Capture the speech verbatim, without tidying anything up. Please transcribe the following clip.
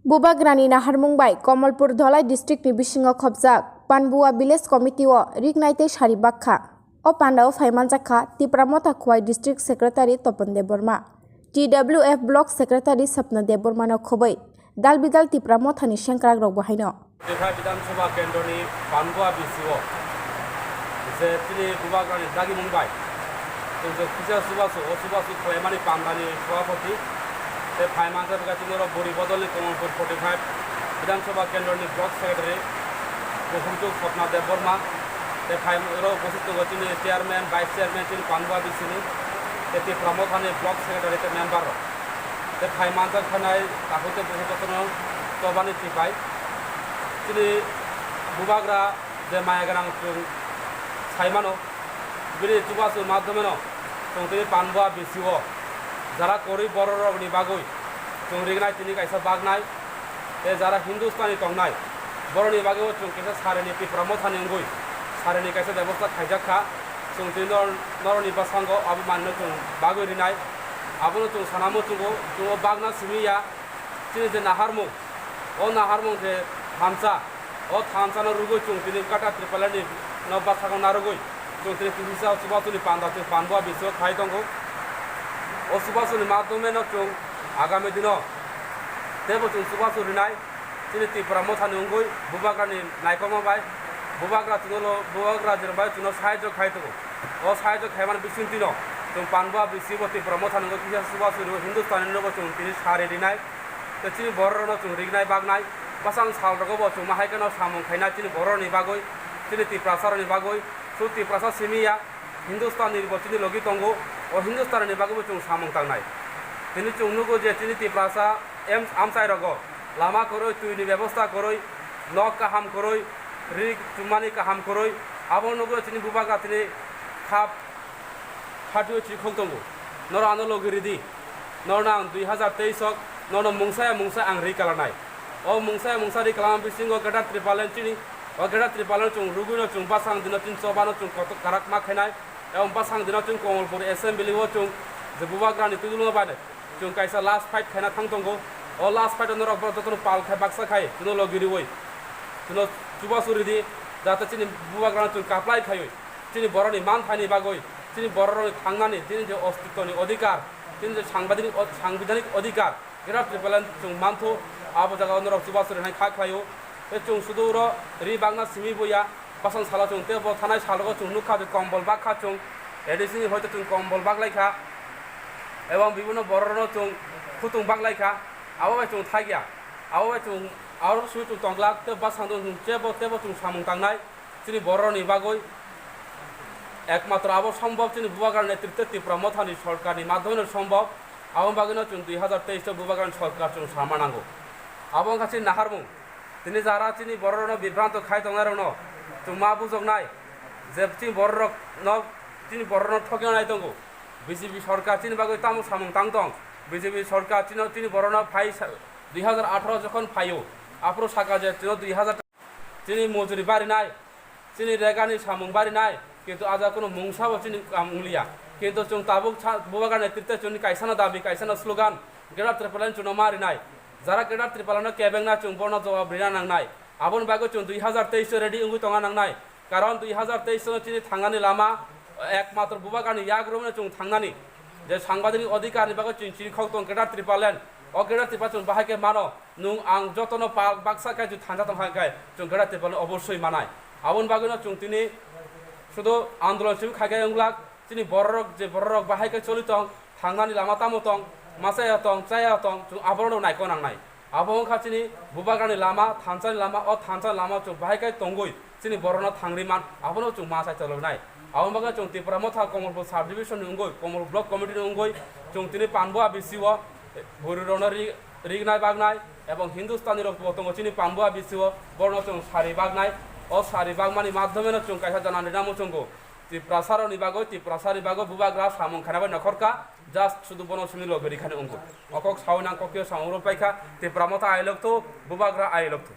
Bubagrani naharmung bai Komolpur Dholai district ni bisingo khopjak Panbua village committee o rignai tei sari bakha. O pandao phaimanjak kha Tipra Motha Khowai district secretary Topon Debbarma, T W F block secretary Sapna Debbarma no khoboi dal bidal Tipra Motha ni sengkrak rok bo haino. Bihar Bidhan Sabha kendroni Panbua B C o je chini Bubagrani dagimung bai chwng je kisa chubachu, o chubachu khlaimani pandani sabhapati tei phaimanjak bwkha chini oro buri bodolni Komolpur forty five Bidhan Sabha kendroni block secretary Bukhukjwk Sapna Debbarma tei phai oro bwswk tongo chini chairman, vice chairman chini Panbua B C ni tei Tipra Mothani block secretary tei member rok. Tei phai manjak phainai takhuk tei bukhuk jotono chobani tipai. Chini Bubagra je maya gwnang chwng sai mano, bini chubachu madhyomeno chwng tini Panbua B C o jara kwrwi bororokni bagwi chwng rignai tini kaisa baknai. Tei jara Hindustani tongnai, borokni bagwi bo chwng kaisa sarini Tipra Mothani wngwi sarini kaisa bebosta khaijak kha. Chwng tini nor-, norokni bwskango abo manwino chwng bagwi rinai. Abono chwng sana muchungo, chwng o bakna simi ya. Chini je naharmung, o naharmung je thansa, o thansano rwgwi chwng tini Greater Tipralandni no bwskango narwgwi chwng tini kisa chubachuni panda chwng Panbua B C o khai tongo. O chubachuni madhyomeno chwng agami dino teibo chwng chubachu rinai. Chini Tipra Mothani wngwi Bubagrani naikolma bai Bubagra chwngno, Bubagra chwngno bai chwngno sahajyo khai tongo. O sahajyo khaimani bisingtwino chwng Panbua B C bo Tipra Mothani wngwi kisa chubachu rwwi Hindustani nobo chwng tini sari rinai. Tei chini bororokno chwng rignai baknai. Bwsang salrogo bo chwng ma hai kheno samung khainai chini bororokni bagwi, chini Tiprasarokni bagwi. Chwng Tiprasa simi ya, Hindustani bo chini logi tongo. O Hindustani bagwi bo chwng samung tangnai. Tini chwng nugo je chini Tiprasa em-, amchai rogo lama kwrwi, twini bebosta kwrwi, nok kaham kwrwi, ri chumani kaham kwrwi, abo nugwi chini Bubagra tini khap phatwi chikhok tongo. Norok ano logi ridi. Norno ang dui hazar teis o norno mungsa ya mungsa ang ri kalanai. O mungsa ya mungsa ri kalama bisingo Greater Tipraland chini, o Greater Tipraland chwng rugwino chwng bwsang dino chini chobano chwng kotok karak ma khainai. Ebong bwsang dino chwng Komolpur Assembly o chwng je Bubagrani twijlwngo bai chwng kaisa last fight khaina thang tongo. O last fight o norok borok jotono pal khai baksa khai chwngno logi riwi chwngno chubachu ridi, jate chini Bubagrano chwng kaplai khaiwi chini borokni manthaini bagwi, chini bororokni thangnani, chini je ostitwni odhikar, chini je sangbidhanik od-, sangbidhanik odhikar, Greater Tipraland chwng mantho, abo jagao norok chubachu rinai kha khlaio. Tei chwng sudu oro ri bakna simi bo ya, bwsang salo chwng teibo thanai salogo chwng nukha je kombol bakha chwng, A D C ni hoito chwng kombol baklaikha, ebong bibino bororokno chwng khutung baklaikha, abo bai chwng thakya, abo bai chwng aro swi chwng tongglak tei bwsang chwng teibo teibo chwng samung tangnai. Chini bororokni bagwi ekmatro abo sombhob chini Bubagra netritwe Tipra Mothani sorkarni madhyomeno sombhob. Aboni bagwino chwng dui hazar teis o Bubagrani sorkar chwng sama nango. Abo wngkha chini naharmung. Tini jara chini bororokno bibranto khai tongnairokno chwng ma bujoknai je chini bororokno, chini bororokno thokna nai tongo. B J P sorkar chini bagwi tamo samung tang tong? B J P sorkar chini, chini bororokno phai sa-, dui hazar atharo jokhon phaio, aphuru saka je chini dui hazar Chini mojori barinai, chini regani samung barinai, kintu aja kunu mungsabo chini kam wnglia. Kintu chwng tabuk sa-, Bubagra netritwe chwngni kaisano dabi, kaisano slogan, Greater Tipraland chwngno ma rinai. Jara Greater Tipralandno kebengna chwng bono jawab rina nangnai. Aboni bagwi chwng dui hazar teis o ready wngwi tongna nangnai. Karon dui hazar teis o chini thangnani lama ekmatro Bubagrani yagrumno chwng thangnani. Je sangbidhanik odhikarni bagwi chwng chini khok tong Greater Tipraland. O Greater Tipraland chwng bahai khe mano. Nwng ang jotono pa-, baksa khe chwng thansa tong kha khe chwng Greater Tipraland obossoi manai. Aboni bagwino chwng tini sudu andolon simi khai khe wng glak, chini bororok je bororok bahai khe choli tong, thangnani lama tamo tong, ma chaya tong, chaya tong, chwng aborokno naikok nangnai. Abo wng kha chini Bubagrani lama, thansani lama, o thansani lama chwng bahai khe tongwi chini borokno thangri man, abono chwng ma chai tolonai. Aboni bagwi chwng Tipra Motha Komolpur Sub Division ni wngwi, Komolpur Block Committee ni wngwi chwng tini Panbua B C o bwrwirokno ri-, rignai baknai ebong Hindustani rok bo tongo chini Panbua B C o, borokno chwng sari baknai. O sari bakmani madhyomeno chwng kaisa janan rina muchungo. Tiprasarokni bagwi, Tiprasani bagwi Bubagra samung khaina bai nokhorkha, just sudu bono simi logi rikhani wngkuk. O kok sawi nang kokyo samung rw paikha, Tipra Motha ailokthok, Bubagra ailokthok.